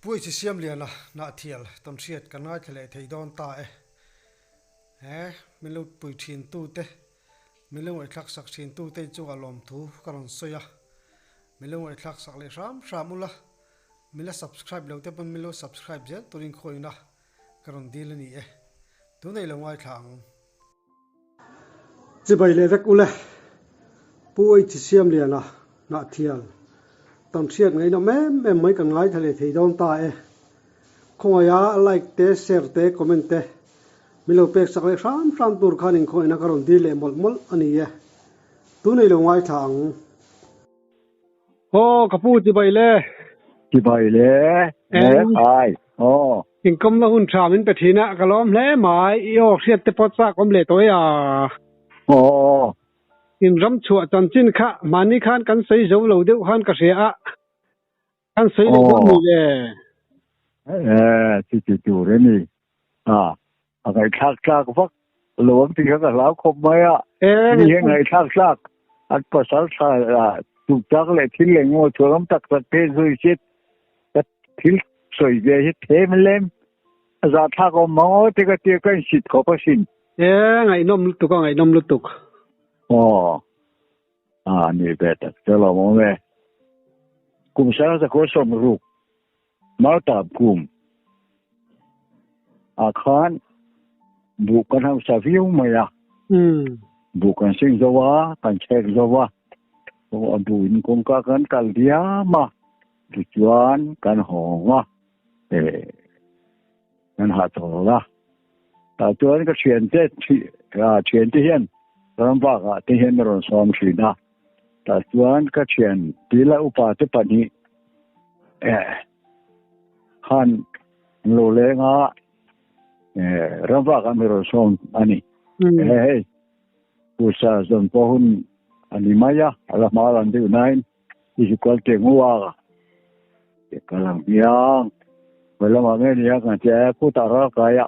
Puai chi siam liana Hnahthial tawnhriat kan ngaithla leh thei dawn ta e. He min lo pui thin tute, min lo ngaihthlak sak thin tute chungah lawmthu ka rawn sawi a. Min lo ngaihthlak sak leh hram hram ula, min la subscribe lo te pawn min lo subscribe zel turin khawihna ka rawn dil a ni e. Tunei lo ngaithla ang. Chibai leh vek ule, Pu Oichi Siamliana, Hnahthial, Tamhriat ngaihnawm em em mai kan ngaithla leh thei dawn ta e. Khawngaiha like te, share te, comment te min lo pek sak leh hram hram tur khan inkhawihna ka rawn dil leh mawlh mawlh a ni e. Tunei lo ngaithla ang. Aw ka pu chibai le. Chibai le. E khai. Aw. Inkawmna hun tha min pe thin a, ka lawm hle mai. I aw hriat te pawh chak awm leh tawh e a. Aw. In ram chhuah chanchin kha mahni khan kan sawi zo lo deuh khan ka hria a. Kan sawi leh dawn ni le. E, chu chu tur a ni. A, a ngaihthlak tlak vak lo ang tih kha ka hlau khawp mai a. Mi hi ngaihthlak tlak an pasal tha tuk tak leh thil leh ngaw chuan awm tak tak te zui chit ka thil sawi ve hi them lem a zah thlak awm mang aw te ka tia ka insit khawp asin. E, ngaihnawm lutuk a, ngaihnawm lutuk. Aw. A ni ve tak che lo maw me. Kum sang zakua sawm ruk Martap kum ah khan buh kan hausa viau mai a. Buh kan seng zo a, kan chhek zo a. A buh in kawngka kan kal diam a, tichuan kan hawng a, kan hahchawl a. Tah chuan ka thiante thiante hian ram bakah te hian a rawn sawm thin a. Tah chuan ka thian tila upa te pahnih khan an lo leng a, ram bakah mi rawn sawm a ni. Hei pusa zawn pawh hun a ni mai a, a la hma lam deuh nain i zu kal teh ngu a. Kal ang hmiang, hawi lamah nge ni a kan ti a, khutah ral kai a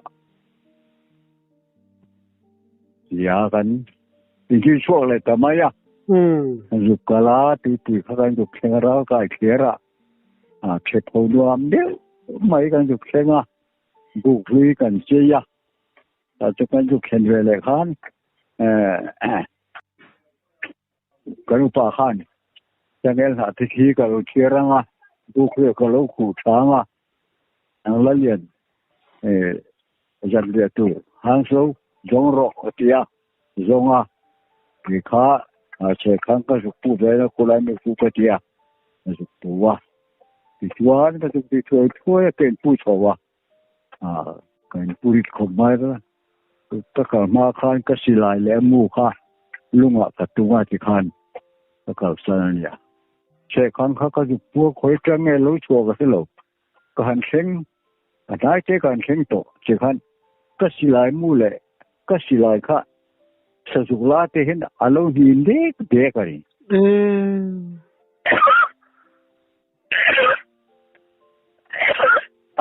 tia kan inzui chhuak leh ta mai a. Kan zuk kal a, tuipui kha kan zuk thleng a, ral kai thler a, a thep ho nuam deuh mai kan zuk thleng a, buk hlui kan chei a, tah chu kan zuk thlen ve leh khan Kan upa khan changel hnah te khi ka lo chhiar ang a, buk vel ka lo khuh tha ang a, ang la lian zan riah tur hangso zawng rawh a ti a, zawng a, kei kha chhe khan ka zuk pu ve na khulai mi pu ka ti a, ka zuk pu a, tichuan ka zuk ti thuai thuai a ka inpu chho a, ka inpu rit khawp mai a, ka kal hma khan ka silai leh a mu kha lungah ka tung a tikhan ka kalsan a nia. Chhehkhan kha ka zuk pu a, khawi atang nge lo chhuah ka hre lo, ka han thleng a hnai te ka han thleng tawh chhehkhan ka silai mu leh ka silai kha sazuk la te hian a lo hnim dek dek a ni.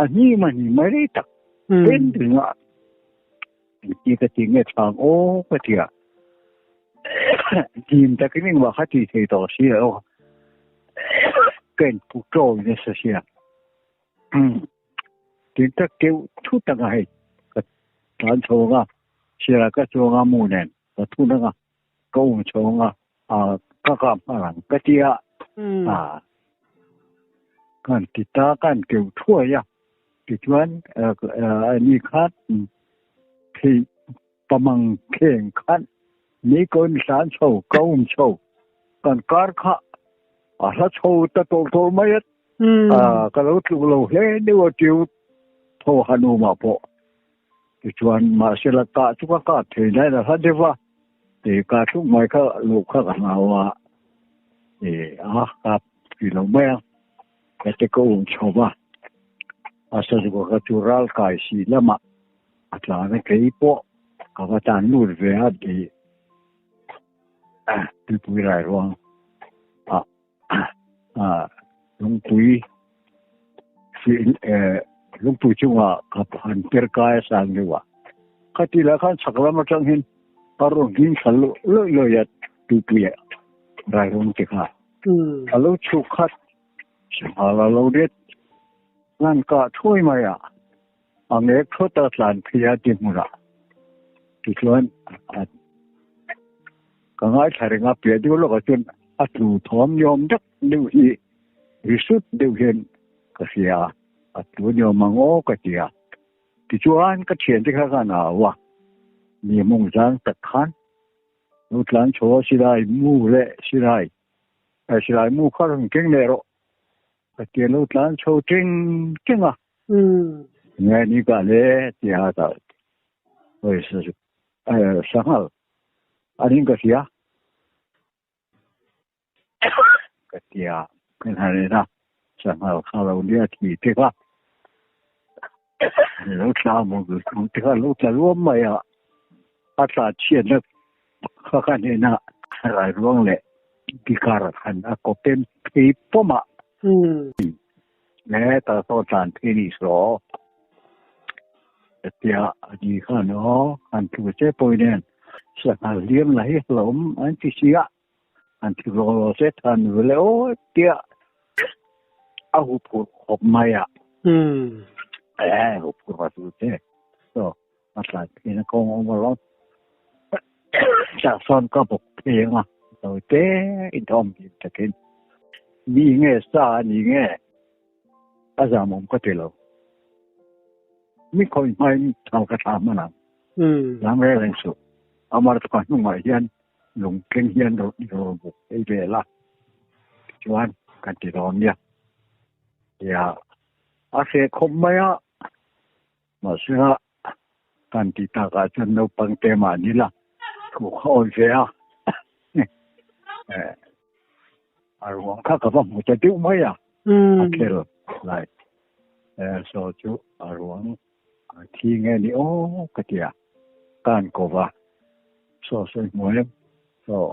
A hnim a hnim mai rei tak pen ringah engti ka ti nge chhang aw ka ti a hnim takin engmah kha ti thei tawh si lo ka in pu ṭawi nasa sia tin tak keuh thut anga hei ka tlan chho anga sirah ka chuang a mu nen ka thun anga ka um chho anga a ka kap hman ang ka ti a a kan ti ta kan keu thuai a tichuan ani khan thei pamang kheng khan ni ko in hlan chho ka um chho kan kar kha a hla chho ta tawr tawr mai a ka lo tluk lo hle deuh a tiu tho hanuma pawh Tichuan, mahsela kah chu ka kah thei lai la hla deuh a, ti kah thluk mai kha luh kha ka hlau a, ti a kap ti lo mai a, ka te ka um chho va, a sazuka kha chu ral kai si lamah a tlan a, kei pawh ka va tan lut ve a ti tuipui rai ruang ah lungpui lungpui chungah ka han per kai a sang deuh a khati lah khan chhak lam atang hian a rawn ding thla lawih lawih a tuipui ah rai rawng te kha a lo chhuk khat sangha la lo det. Kan kah thui mai a, a ngek thawt a tlan phei a ti hmunah tichuan ka ngaithla reng a, piah deuh lawkah chuan a tlu thawm ni awm deuh deuh hi ri sut deuh hian ka hria a, a tlu ni awm ang aw ka ti a. Tichuan ka thiante kha ka nau a, mi mawng zang tak khan lo tlan chho a silai mu leh silai, silai mu kha rawn keng leh rawh. Ka tia lo tlan chho teng teng a. Nge ni ka le tia ta oi sa sanghal anin ka hria ka tia kan han en a sanghal kha lo nia thi te kha lo tla maw te kha lo tla luam mai a a tla chhiatna kha khan en a rai ruang leh Kikar khan a kawpem phei pawm a. Le ta saw tlan phei ni saw. Tia ani khan aw han thu che pawh nen sanghal hliam la hi hlawm an ti si a. Han thu law law se than vele aw tia a huphurh khawp mai a. E huphurh a thu che. So a tlan phei na kawng awm alawm. Tah sawn ka bawk phei ang a, tawi te in awm dim takin mi nge sa a ni nge a zam awm ka ti lo. Mi khawi hmain thau ka thla hman ang. Zam reng reng suh. Amar chu ka hnungah hian lung thleng hian rawn buk phei vel a, tichuan kan ti dawn nia. Tia a hreh khawp mai a. Mahse kan tih takah chuan naupang te mah ni la thu kha awi ve a, a ruang kha ka va hmu ta deuh mai a, a khel lai saw chu a ruang a thi nge ni aw ka ti a, ka han ko va, saw sawi hmu em saw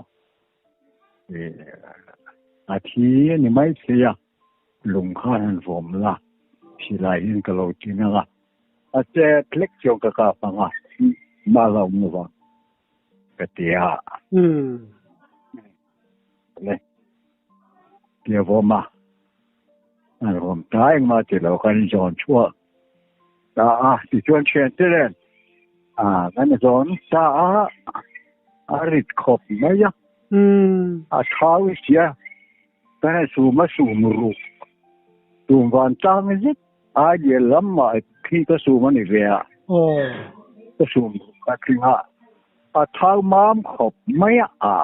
a thi a ni mai thei a. Lung khan han vawm la, silai hian ka lo ti nang a, a che hlek chuan ka kap ang a, mah la awm lo vang ka ti a. Le, tia vawm a, an vawm ta engmah ti lo kan zawn chhuak ta a, tichuan thiante nen kan zawn ta a, a rit khawp mai a, a thau sia. Ka hre sum a sum ruk. Tum van tlang zet ai lian lam mah khi ka sum a ni ve a. Ka sum ruk a tling a. A thau mam khawp mai a.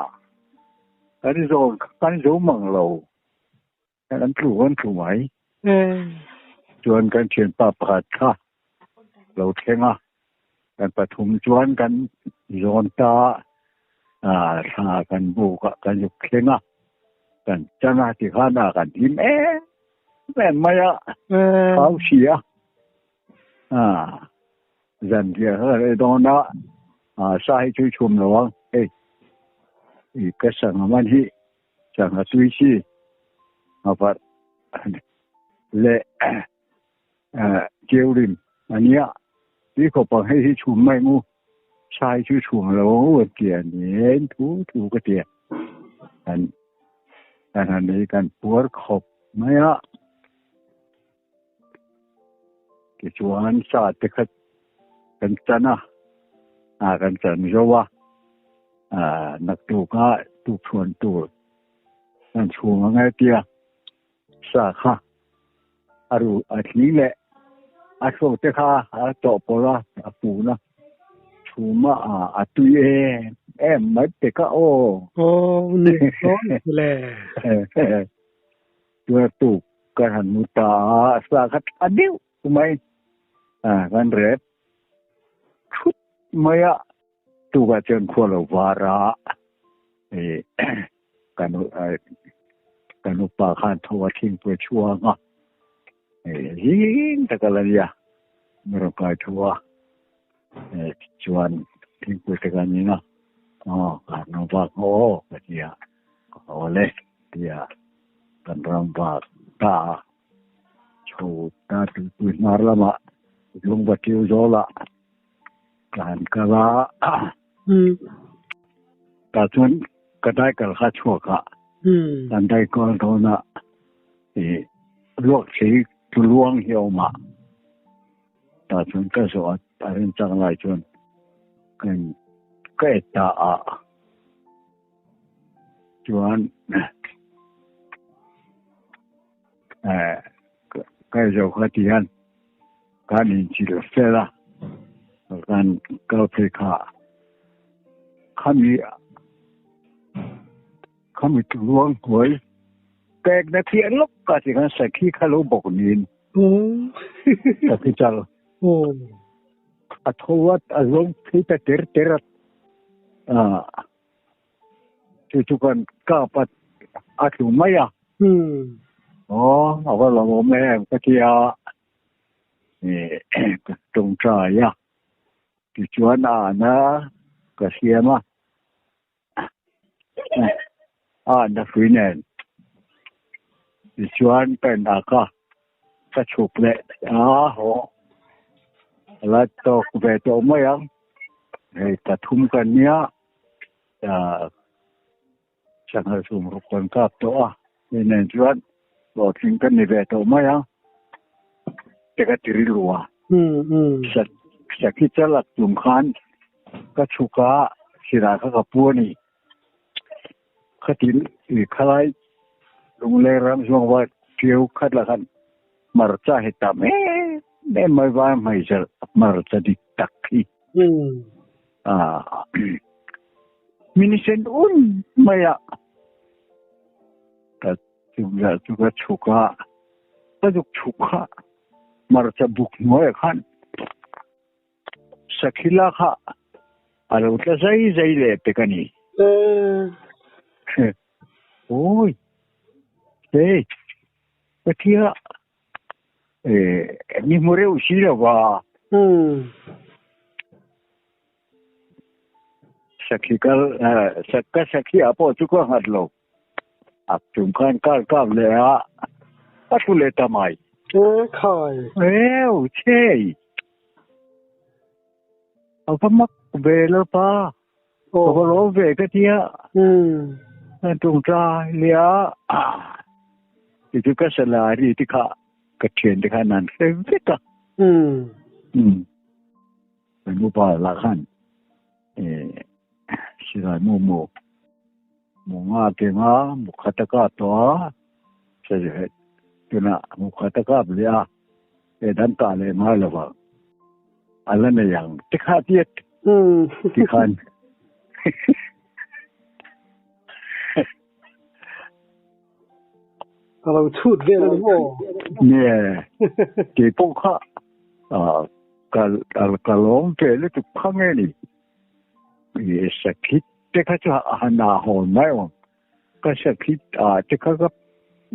Kan zawn kan zo mang lo. Kan tlu kan tlu mai. Chuan kan thianpa pakhat kha lo thleng a. Kan pathum chuan kan zawn ta a, thla kan buk a, kan zuk thleng a, kan chan a tikhan a kan hlim em em mai a, thau si a, zan riah kha kan ei dawn a, sa hi chu chhum lo ang, hei i ka sangha man hi sangha tui chi nghavarh leh Keurim a nia, tui khawp ang hei hi chhum mai mu, sai chu chhum lo ang u an ti a ni thu thu ka ti a, kan kan han ei kan puar khawp mai a, tichuan sa te kha kan chan a, a kan chan zo a, naktuk a tukchhuan tur kan chhum ang e tia sa kha. A ru a thling leh a thluak te kha a tawh pawlh a, a pun a, chhum a a tui em em mai pek a aw. Aw ni dawn chu le. Chuan a tuk kan han mu ta a, sa kha tha deuh mai a kan rep thut mai a, tukah chuan khua lo var a, Kan kan upa khan tho a thingpui a chhuang a, zing tak a la nia, min rawn kai tho a, chuan thingpui te kan in a, aw ka han ram vak aw ka ti a, ka haw le ti a, kan ram vak ta a, chho ta tuipui hnar lamah lungva tiu zawlah ka han kal a. Tah chuan ka daikal kha chhuak a, kan daikawl dawn a, ih luak thei Tuluang hi a awm a, tah chuan ka zawh a, a remchang lai chuan kan ka et ta a, chuan eh ka zo kha ti hian kan inchil fel a, kan kal phei kha khami Khami tluang hnuai pekna khi a lawk a ti khan sakhi kha lo bawk niin sakhi chal a tho a a zawng phei ta ter ter a chu chu kan kap a a tlu mai a aw a va lo awm em ka ti a ka tawngtai a tichuan a ana ka siam a. A na hrui nen tichuan ka in ak a, ka chhuk leh a haw a la tawk ve tawh mai ang, hei pathum kan nia sangha sum ruk kan kap tawh a, hei nen chuan hlawhtling kan ni ve tawh mai ang te ka ti rilru a, sakhi chalak tum khan Ka chhuk a, silai kha ka pu a ni. Khatin i khalai lungleng ram zuang va ṭiau khat lah khan hmarcha hi tam em em mai va hmeichhe hmarcha dik tak hi. Min sen un mai a. Ka chumlah chu ka chhuk a, ka zuk chhuk kha hmarcha buk hnuaiah khan Sakhila kha a lo tla zai zai leh pek a ni. Awi! Hei, Pathia ni hmu reuh si lo va. Sakhi kal, ka sakhi ah pawh chu ka nghat lo. A chung khan kar kap leh a, a thu leh ta mai. E khai. Eu chei. A va mak ve lo pa. Ka va lo ve ka tia. An tung trai lia. Ti chu ka salary ti kha ka thian ti kha nan hre vek a. Kan upa lah khan silai mu mu mu nga te nga mu khat a kap tawh a tunah mu khat a kap leh a he dang kah leh ngai lo vang a la nei ang ti kha tiat ti khan A lo chhut vel a ni maw? Nge keipawh kha Ka lawm ve lutuk kha nge ni? I sakhit te kha chu a han ah hawn mai awm. Ka sakhit ah te kha ka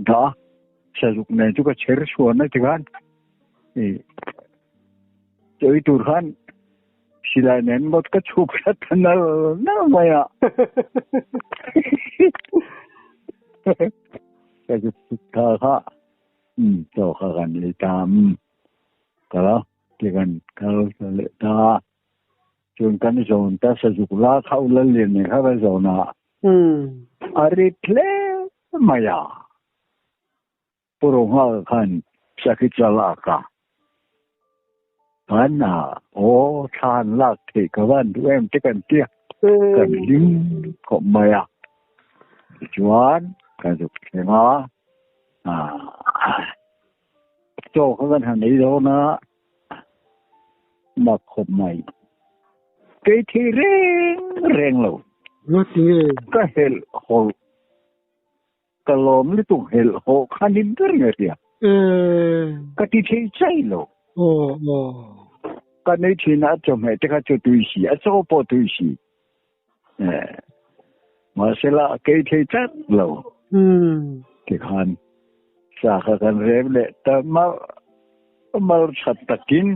dah a, sazuk nen chu ka chher chhuan a tikhan i chawi tur khan silai nen ngawt ka chhuk hrat ta nal nal mai a. Sazuk chhuk tha kha chaw kha kan ei ta. Kal a, ti kan kal ta leh ta a. Chuan kan zawn ta sazuk la kha u Lallian nen kha kan zawn a. A rit hle mai a. Pu Rohnghaka khan sakhi cha lak a. Kan a, aw thla han lak theih ka van duh em te kan tia. Kan hlim khawp mai a. Tichuan kan zuk thleng a. Chaw kha kan han ei dawn a, mak khawp mai. Kei thei reng reng lo. Ngati nge? Ka helh hawlh. Ka lawm lutuk helh hawh kha ni ber nge tia. Ka ti thei chai lo. Ka nei thin a chawhmeh te kha chu tui si, a chaw pawh tui si. Mahsela kei thei tlat lo. Tikhan sa kha kan rem leh ta mar mar that takin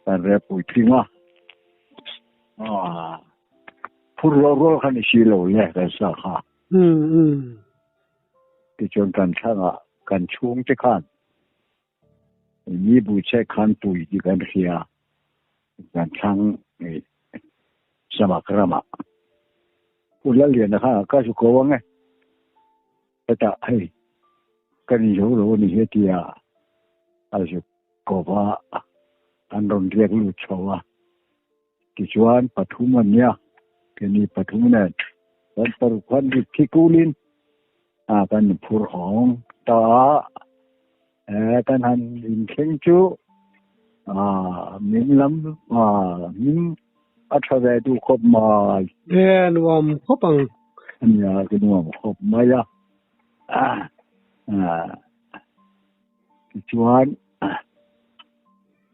kan rep puitling a. Phur rual rual kha ni si lo le kan sa kha. Tichuan kan thlangah kan chhungte khan Mi bu che khan pui tih kan hria. Kan thlang samak ramah. U Lalliana kha ka zu ko ang e. Hetah hei kan inzo lo a ni hi a ti a. A zuk ko va, an rawn riak lut chho a. Tichuan pathum an nia, keini pathum nen kan paruk khan rit thi kulin a kan inphur hawng ta a. E kan han inthleng chu a min lam a min a tha ve duh khawp mai. E nuam khawp ang. Nia ka nuam khawp mai a. Tichuan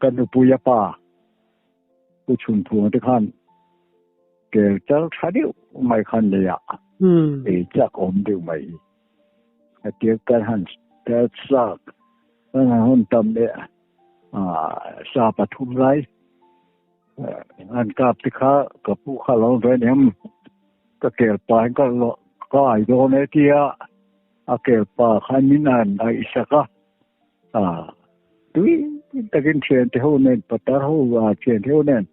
ka nupui a pa Pu Chhunthunga te khan kel chal tha deuh mai khan nei a, ei chak awm deuh mai hi. Hetia kan han chak kan han hawn tam leh sa pathum lai an kap te kha ka pu kha lo ve aniang ka kel pa hian ka ka ai dawn e tia a kel pa khan min han aihsak a. Tui takin thiante ho nen patar ho thiante ho nen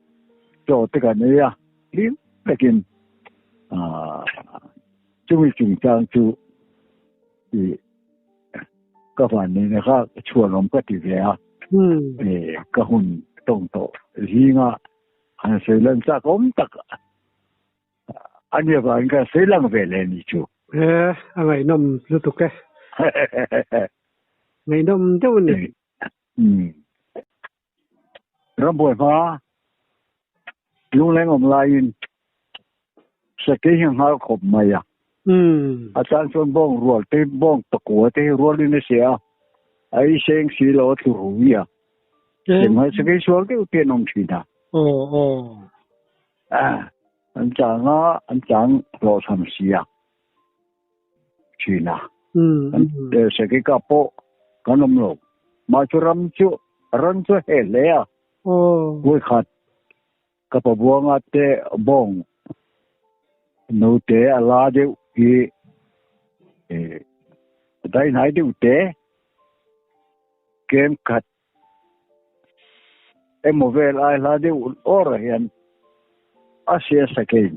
chaw te kan ei a hlim takin chumi chungchang chu ih ka van nena kha chhuanawm ka ti ve a ka hun tawng tawh zinga han sawi lan chak awm tak a nia vangin ka sawi lang ve leh ni chu. E a ngaihnawm lutuk e. Ngaihnawm deuh a ni. Rambuai hma lungleng awm laiin sakei hi a nghal khawp mai a. A tan chuan bawng rual te bawng pakua te hi rualin a sia a, a ei seng si lo a tlu rui a. Engmah sakei sual deuh te an awm thin a. An chang a, an chang hlawhchham si a. Thin a. Sakei kap pawh kan awm lo. Mah chu ram chu ran chu a heh hle a. Vawikhat ka pabuanga te bawng naute a la deuh hi daihnai deuh te kem khat Emaw vel ai hla deuh awr ah hian a sia sakein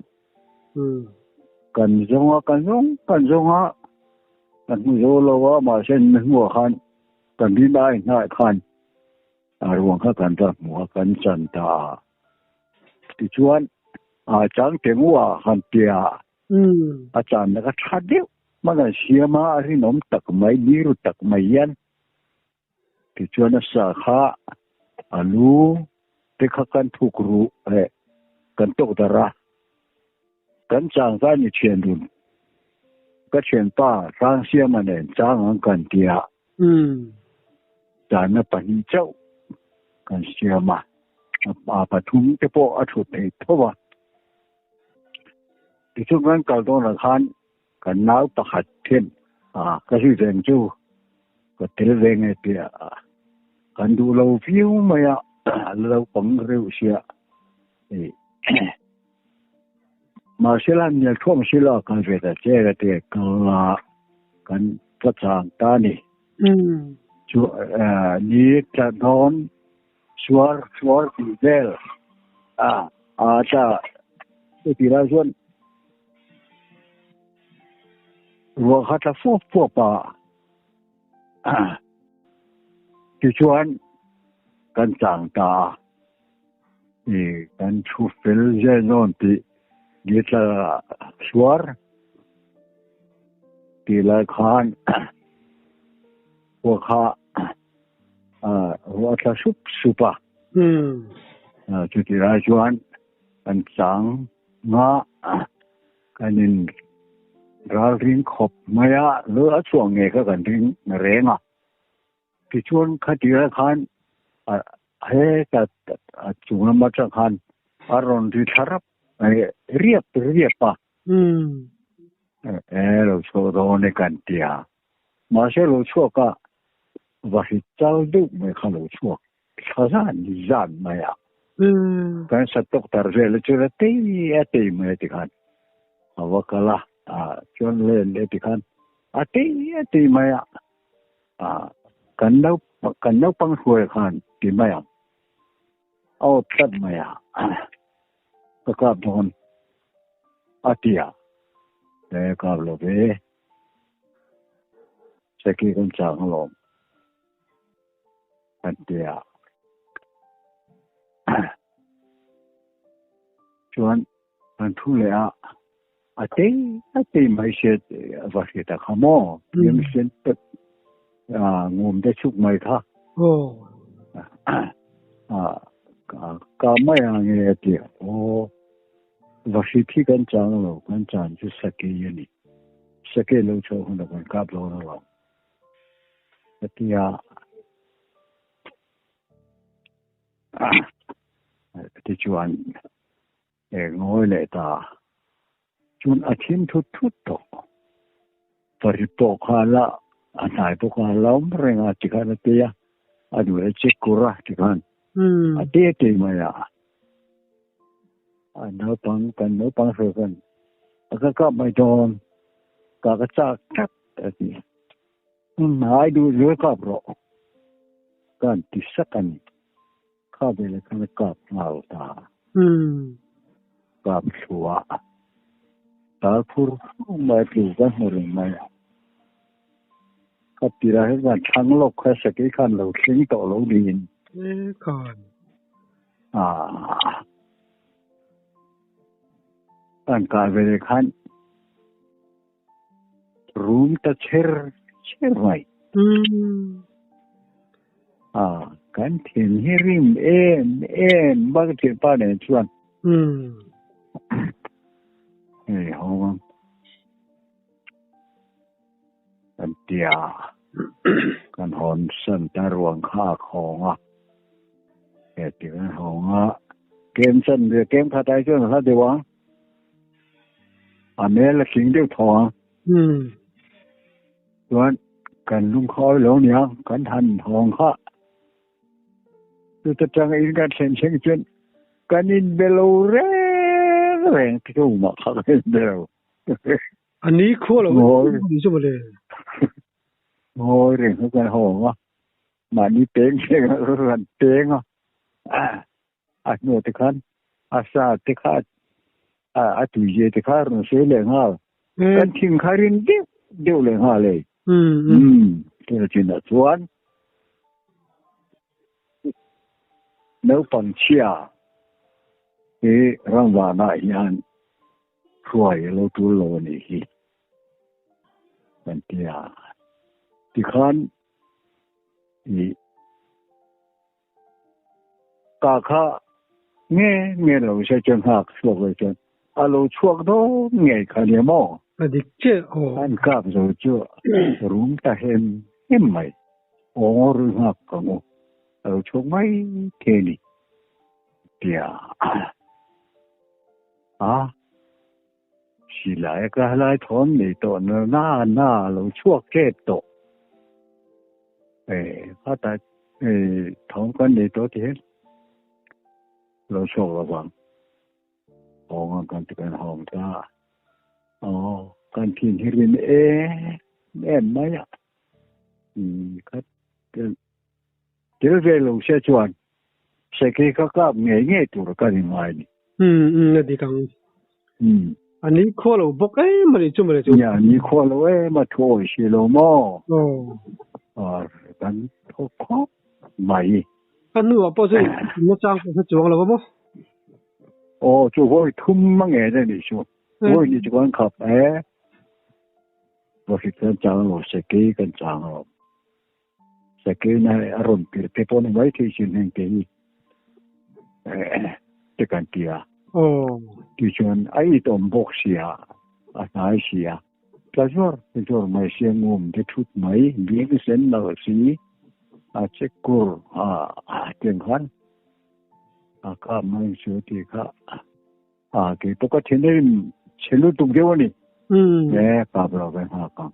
kan zawng a, kan zawng kan zawng a, kan hmu zo lo a, mahse na hnuah khan kan rin ai hnah khan a ruang kha kan va hmu a, kan chan ta a. Tichuan a chang te ngua han tia a channa kha tha deuh hman an siam a, a rinawm tak mai, biru tak mai hian Tichuan a sa kha a lu te kha kan thuk ruh leh kan tawk darh a, kan chang ta ni thian dun. Ka thianpa Hrangsiama nen chang ang kan tia chana pahnih chauh kan siam a, a pathum te pawh a thut theih tho a. Tichuan kan kal dawnah khan Kan nau pakhat hian ka zui veng chu ka tel ve nge tih kan duh lo viau mai a, a la naupang reuh sia. Mahse la hnial thuam si lo a kal ve ta che ka ti kal a kan va chang ta a ni. Chu ni tla dawn suar suar tih vel a tla chuti lai chuan Ruah kha tla fuap fuap a, tichuan kan chang ta a, i kan thu fel zel dawn tih ni tla suar tih lai khan ruah kha ruah tla sup sup a, chutih lai chuan kan chang nga kan in ralring khawp mai a, lu a chhuah nge kha kan ring reng a. Tichuan khatira khan heta chung lam atang khan a rawn ri thla rap riap riap a. E lo chhuak dawn e kan ti a. Mahse lo chhuak a va hri chal deuh mai kha lo chhuak thla zan zan mai a. Kan sa tawk tar vel chu la tei a tei mai a tikhan a va kal a, chuan len leh tikhan a tei a tei mai a. Kan kan naupang hruai khan ti mai ang a awt tlat mai a, ka kap dawn a ti a, e kap lo ve. Seki kan chang alawm. Kan ti a. Chuan kan thu leh a, a tei a tei mai se va hre ta kha maw? Biang sen pet ngum te chuk mai kha. Ka mai a nge a ti a. Aw, va hri thi kan chang lo, kan chan chu sakei a ni. Sakei lo chhoh hunah kan kap dawn alawm. Ka ti a. Tichuan e ngawi leh ta. Chuan a thim thut thut tawh. Pari pawh kha la a hnai bawk a, la awm reng a tikhan a tei a, a duh leh check kur a tikhan a tei a tei mai a. A naupang kan naupang hruai khan a ka kap mai dawn, ka ka chak tlat a ti. Hnai duh zual kap rawh kan ti sak a ni. Kha veleh khan a kap nghal ta. Kap thluah tal phur phur mai tlu ka hmu reng mai a. Ka tirah hian kan thlang lawk kha sakei khan lo thleng tawh lo niin. E khan. Ah. Kan kah veleh khan Rum ta chher chher mai. A kan thin hi rim em em bak thin pa nen chuan. Hei ho ang. Kan tia kan hawn san ta ruang kha a khawng a. He ti kan hawng a. Kem chan ve kem khat ai chuan a hla deuh ang. A mel a tling deuh thaw ang. Chuan kan lungkhawi lo nia, kan han hawng kha. Chuta tang in kan thlen thleng chuan kan in be lo reng reng ti chu mah kha kan in be lo. A ni khua lo ni chu mawle. Ngawi reng kha kan hawng a. Mahni peng thleng a kan peng a. A hnuah te khan a sa te kha a tuizia te kha a rawn sawi leh nghal. Kan thing kha rin deuh deuh leh nghal e. Tuna chinah chuan naupang chhia hi ramvanah hian hruai a lo tul lo a nih hi kan ti a. Tikhan ih Ka kha nge nge lo se chuan nghak chhuak lo chuan a lo chhuak dawn ngei kha nia maw? A dik chiah aw. An kap zo chu rum ta hem hem mai. Aw ngaw rui nghak ka ngu a lo chhuak mai thei a ni tia a silai ka helai thawm nei tawh na na a lo chhuak tep tawh. Khatah thawm kan nei tawh ti hian lo chhuak lo vang. Hawng ang kan ti kan hawng ta a. Aw, kan thin hi rim em em mai a. Khat tel ve lo se chuan seki kha kap ngei ngei tur ka ni ngai ni. A dik ang. A ni khua lo bawk em a nih chu mawle chu. Nia, ni khua lo em a thu awi si lo maw? Aw. Kan thaw khawp mai. A hnuah pawh chu inna chang pawh hre chuang lo a maw? Aw, chu vawi thum a ngen a nih chu. Vawi ni chu kan khap e. Vawi kan chang lo, seki kan chang lo. Sakei na a rawn tirh te pawh ni mai thei sin heng te hi te kan ti a. Tichuan a itawm bawk si a, a hnai si a, tla zuar zuar mai sia ngum te thut mai, biang sen lo si, a che kur a tiang khan a kap mai chu ti kha a kei pawh ka thinrim chhe lutuk deuh a ni. E kap lo ve nghak ang.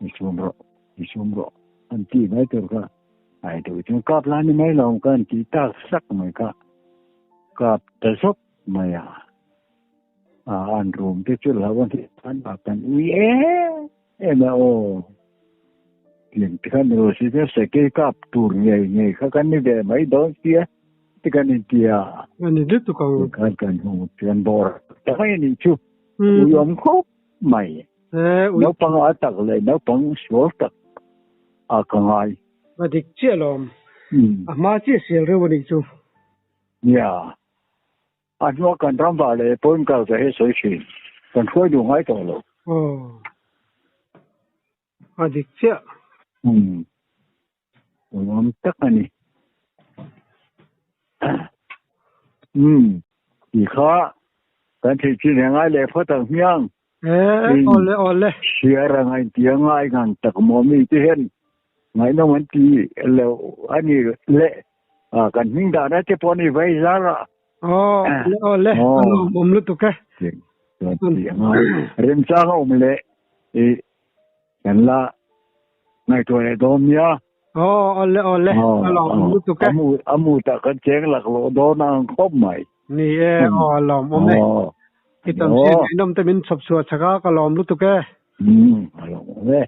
I sum rawh, i sum rawh an tih mai tur kha ai duh chuan kap la ni mai lo ka an tih tak sak mai kha kap ta zawk mai a. A an rum te chu lo an an bak kan ui em em a aw. Tiang te khan ro si te seke kap tur ngei ngei kha kan ni ve mai dawn sia ti kan in tia. Ani lutuk ang. Kan kan hmu chuan bawr ta mai ani chu. Ui awm khawp mai. Naupang a tak leh naupang sual tak a ka ngai. A dik chiah alawm. A hma chiah sial reuh a nih chu. Nia. A hnua kan ram vah leh pawhin kal ve hi sawi thin. Kan hruai duh ngai tawh lo. Aw. A dik chiah. Umm. Awm tak a ni. Umm. Ti kha kan theih chin he ngai leh phawt ang hmiang. Eh, awle awle. Hriar a ngaih ti a ngai ngang tak maw mi te hian ngaihnawm an ti lo a ni le. Kan hming dahna te pawh a ni vai zar a. Aw, awle awle. A lawmawm lutuk e. Ti a ngai. Remchang a awm leh i Kan la ngaihtuah leh dawn nia. Aw, awle awle, a lawmawm lutuk e. A mu tak kan cheng laklawh dawn a ang khawp mai. Ni e, aw a lawmawm e. I tam hriat ngaihnawm te min chhawp chhuah chak a, ka lawm lutuk e. Umm, a lawmawm e.